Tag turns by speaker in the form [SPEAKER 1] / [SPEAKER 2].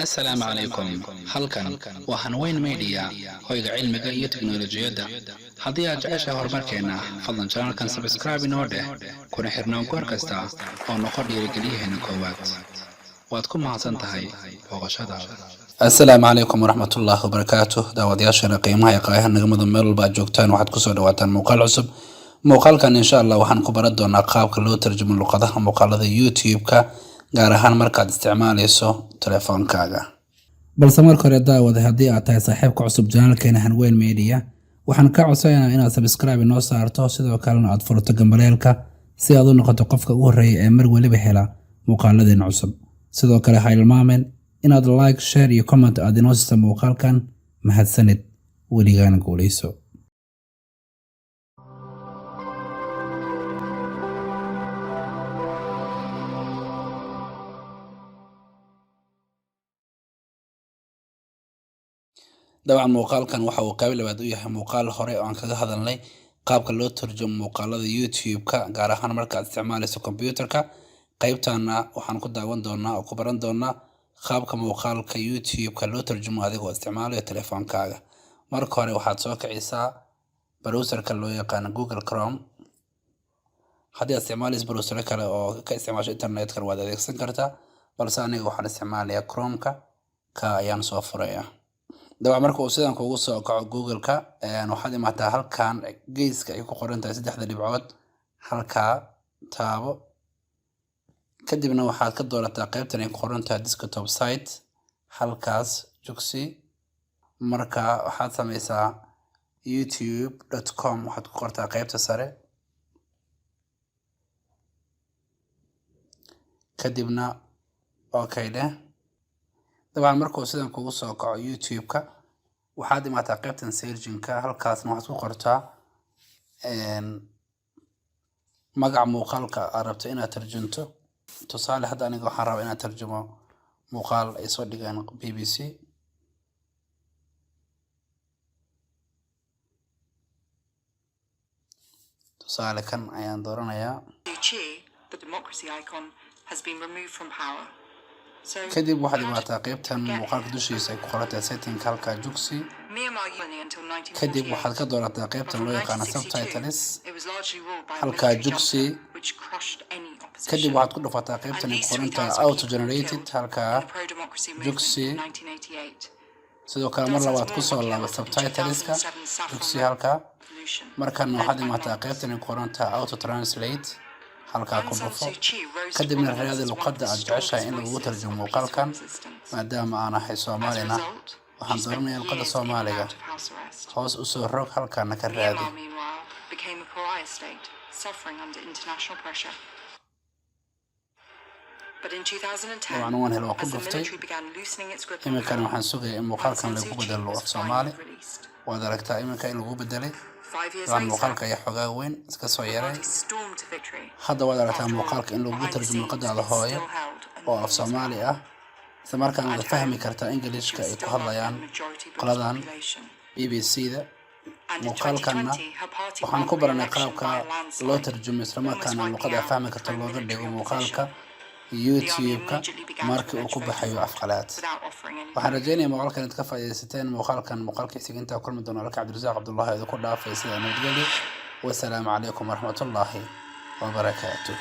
[SPEAKER 1] Asalaamu calaykum. Halkan waa Hanweyn Media, hoyga cilmiga iyo teknolojiyadda. Haddii aad jeceshahay horumarkeenna, fadlan channelkan subscribe inoo dheh, kuna xirnaan goor kasta oo noqo dhiirigeliyaheena koowaad. Waad ku mahadsan tahay booqashadaada. Asalaamu calaykum waraxmatullaahi wabarakaatuh. Daawadayaashana qiimaha iyo qaayaha nagamada, meel walba aad joogtaan, waxaad kusoo dhawaataan muuqaal cusub. Muuqaalkan, insha Allah, waxaan ku baran doonaa qaabka loo tarjumo luqadaha muuqaalada YouTube-ka, gaar ahaan markaad isticmaaleyso telefoonkaaga. Balse marka hore, daawada, haddii aad tahay saaxiibka cusub channelkeena Hanweyn Media, waxaan kaa codsanaynaa inaad subscribe inoo saarto, sidoo kalena aad furato gambaleelka si aad u noqoto qofka ugu horreeya ee mar weliba hela muuqaaladeena cusub. Sidoo kale, ha ilmaamen inaad like, share iyo comment aad inoo siisa muuqaalkan. Mahadsanid, weligaana guuleyso. Dabcan, muuqaalkan waxa uu qayb labaad u yahay muuqaal hore oo aan kaga hadalnay qaabka loo turjumo muuqaalada YouTube-ka, gaar ahaan markaad isticmaaleyso computerka. Qaybtana waxaan ku daawan doonaa oo ku baran doonaa qaabka muuqaalka YouTube-ka loo turjumo adigoo isticmaalayo telefoonkaaga. Marka hore, waxaad soo kicisaa browserka loo yaqaano Google Chrome. Haddii aad isticmaaleyso browsero kale oo ka isticmaasho internetka, waad adeegsan kartaa, balse aniga waxaan isticmaalayaa Chrome-ka, ka ayaan soo furaya. Dabcan, marka uu sidan kugu soo kaco Google-ka, waxaad imaataa halkan geeska ay ku qoran tahay saddexda dhibcood. Halkaa taabo, kadibna waxaad ka doorataa qaybtan ay ku qoran tahay desktop site. Halkaas jugsi. Marka waxaad sameysaa youtube.com waxaad ku qortaa qaybta sare, kadibna okay dheh. Dabcan, markuu sidan kugu soo kaco YouTube-ka, waxaad imaataa qaybtan searchingka. Halkaasna waxaad ku qortaa magaca muuqaalka aad rabto inaad tarjunto. Tusaale, hadda aniga waxaan rabaa inaan tarjumo muuqaal ay soo dhigeen BBC. Tusaale, kan ayaan dooranayaa.
[SPEAKER 2] Suu Kyi, the democracy icon, has been removed from power. So,
[SPEAKER 1] Kadib waxaad
[SPEAKER 2] how did
[SPEAKER 1] imaataa qaybtan
[SPEAKER 2] get
[SPEAKER 1] muuqaalka dushiisa ay ku qoran tahay setting. Halkaa jugsi.
[SPEAKER 2] Myanmar unity until
[SPEAKER 1] Kadib waxaad ka
[SPEAKER 2] 1948.
[SPEAKER 1] doorataa
[SPEAKER 2] But
[SPEAKER 1] qaybtan
[SPEAKER 2] from
[SPEAKER 1] loo yaqaano
[SPEAKER 2] 1962,
[SPEAKER 1] subtitles.
[SPEAKER 2] it was largely ruled by a
[SPEAKER 1] Halkaa
[SPEAKER 2] military
[SPEAKER 1] jugsi.
[SPEAKER 2] junta, which crushed any
[SPEAKER 1] Kadib
[SPEAKER 2] opposition.
[SPEAKER 1] waxaad ku dhufataa
[SPEAKER 2] At
[SPEAKER 1] qaybtan ay ku
[SPEAKER 2] least
[SPEAKER 1] qoran tahay
[SPEAKER 2] 3,000
[SPEAKER 1] auto
[SPEAKER 2] people were
[SPEAKER 1] generated.
[SPEAKER 2] killed
[SPEAKER 1] Halkaa
[SPEAKER 2] in the pro-democracy movement
[SPEAKER 1] jugsi.
[SPEAKER 2] in 1988.
[SPEAKER 1] Sidoo kale, mar
[SPEAKER 2] Dozens
[SPEAKER 1] labaad
[SPEAKER 2] more
[SPEAKER 1] kusoo
[SPEAKER 2] were
[SPEAKER 1] laaba
[SPEAKER 2] killed in
[SPEAKER 1] subtitleska.
[SPEAKER 2] 2007 saffron
[SPEAKER 1] Jugsi halkaa.
[SPEAKER 2] revolution,
[SPEAKER 1] Markana
[SPEAKER 2] led
[SPEAKER 1] waxaad
[SPEAKER 2] by
[SPEAKER 1] imaataa
[SPEAKER 2] monks.
[SPEAKER 1] qaybtan ay ku qoran tahay auto translate. Halkaa ku
[SPEAKER 2] Aung San
[SPEAKER 1] dhufo.
[SPEAKER 2] Suu Kyi rose to
[SPEAKER 1] Kadibna
[SPEAKER 2] prominence
[SPEAKER 1] raadi
[SPEAKER 2] as one of
[SPEAKER 1] luqadda
[SPEAKER 2] the
[SPEAKER 1] aad jeceshahay
[SPEAKER 2] strongest
[SPEAKER 1] in lagugu
[SPEAKER 2] voices
[SPEAKER 1] tarjumo
[SPEAKER 2] of peaceful
[SPEAKER 1] muuqaalkan.
[SPEAKER 2] resistance.
[SPEAKER 1] Maadaama aan ahay
[SPEAKER 2] As a
[SPEAKER 1] Soomaalina,
[SPEAKER 2] result, she
[SPEAKER 1] waxaan
[SPEAKER 2] spent
[SPEAKER 1] dooranayaa luqadda
[SPEAKER 2] years in and
[SPEAKER 1] Soomaaliga.
[SPEAKER 2] out of house arrest.
[SPEAKER 1] Hoos usoo rog, halkaana ka raadi.
[SPEAKER 2] Myanmar, meanwhile, became a pariah state, suffering under international pressure. But in 2010,
[SPEAKER 1] Dabcan, waan hel, waa ku
[SPEAKER 2] as the
[SPEAKER 1] dhuftay.
[SPEAKER 2] military began loosening its grip on
[SPEAKER 1] Iminkana
[SPEAKER 2] power,
[SPEAKER 1] waxaan sugayaa in
[SPEAKER 2] Aung
[SPEAKER 1] muuqaalkan
[SPEAKER 2] San
[SPEAKER 1] lagu
[SPEAKER 2] Suu Kyi
[SPEAKER 1] bedelo
[SPEAKER 2] was
[SPEAKER 1] af Soomaali.
[SPEAKER 2] finally released.
[SPEAKER 1] Waad aragtaa iminka in lagu bedelay.
[SPEAKER 2] 5 years
[SPEAKER 1] Dabcan,
[SPEAKER 2] later,
[SPEAKER 1] muuqaalka ayaa xogaa weyn iska soo
[SPEAKER 2] the
[SPEAKER 1] yaray.
[SPEAKER 2] party stormed to victory.
[SPEAKER 1] Hadda waad aragtaa
[SPEAKER 2] After all,
[SPEAKER 1] muuqaalka in lagu
[SPEAKER 2] behind the
[SPEAKER 1] tarjumo
[SPEAKER 2] scenes,
[SPEAKER 1] luqadaada
[SPEAKER 2] it
[SPEAKER 1] hooyo
[SPEAKER 2] still held
[SPEAKER 1] oo af
[SPEAKER 2] enormous
[SPEAKER 1] Soomaali
[SPEAKER 2] power.
[SPEAKER 1] ah, isla markaana
[SPEAKER 2] At
[SPEAKER 1] waad fahmi
[SPEAKER 2] home,
[SPEAKER 1] kartaa
[SPEAKER 2] she
[SPEAKER 1] Ingiliishka
[SPEAKER 2] was
[SPEAKER 1] ay ku
[SPEAKER 2] still loved by the
[SPEAKER 1] hadlayaan
[SPEAKER 2] majority Buddhist
[SPEAKER 1] qoladan
[SPEAKER 2] population.
[SPEAKER 1] BBC-da.
[SPEAKER 2] And in
[SPEAKER 1] Muuqaalkanna
[SPEAKER 2] 2020, her party
[SPEAKER 1] waxaan
[SPEAKER 2] won
[SPEAKER 1] ku baranay
[SPEAKER 2] re-election
[SPEAKER 1] qaabka
[SPEAKER 2] by a
[SPEAKER 1] loo
[SPEAKER 2] landslide,
[SPEAKER 1] tarjumo,
[SPEAKER 2] almost
[SPEAKER 1] islamarkaana
[SPEAKER 2] wiping
[SPEAKER 1] luqad aad
[SPEAKER 2] out
[SPEAKER 1] fahmi
[SPEAKER 2] the
[SPEAKER 1] karto looga
[SPEAKER 2] pro-military
[SPEAKER 1] dhigo
[SPEAKER 2] opposition.
[SPEAKER 1] muuqaalka
[SPEAKER 2] The army
[SPEAKER 1] YouTube-ka
[SPEAKER 2] immediately began to
[SPEAKER 1] markii uu
[SPEAKER 2] allege
[SPEAKER 1] ku
[SPEAKER 2] voter
[SPEAKER 1] baxayo
[SPEAKER 2] fraud
[SPEAKER 1] afqalaad.
[SPEAKER 2] without offering any
[SPEAKER 1] Waxaan
[SPEAKER 2] proof.
[SPEAKER 1] rajeynaya muuqaalkan inaad ka faa'iidaysateen. Muuqaalkan muuqaalkiisa intaa kulmi doono, alka Cabdirasaaq Cabdullahi idinku dhaafay sida nabadgelyo. Wasalaamu calaykum waraxmatullaahi wabarakaatuh.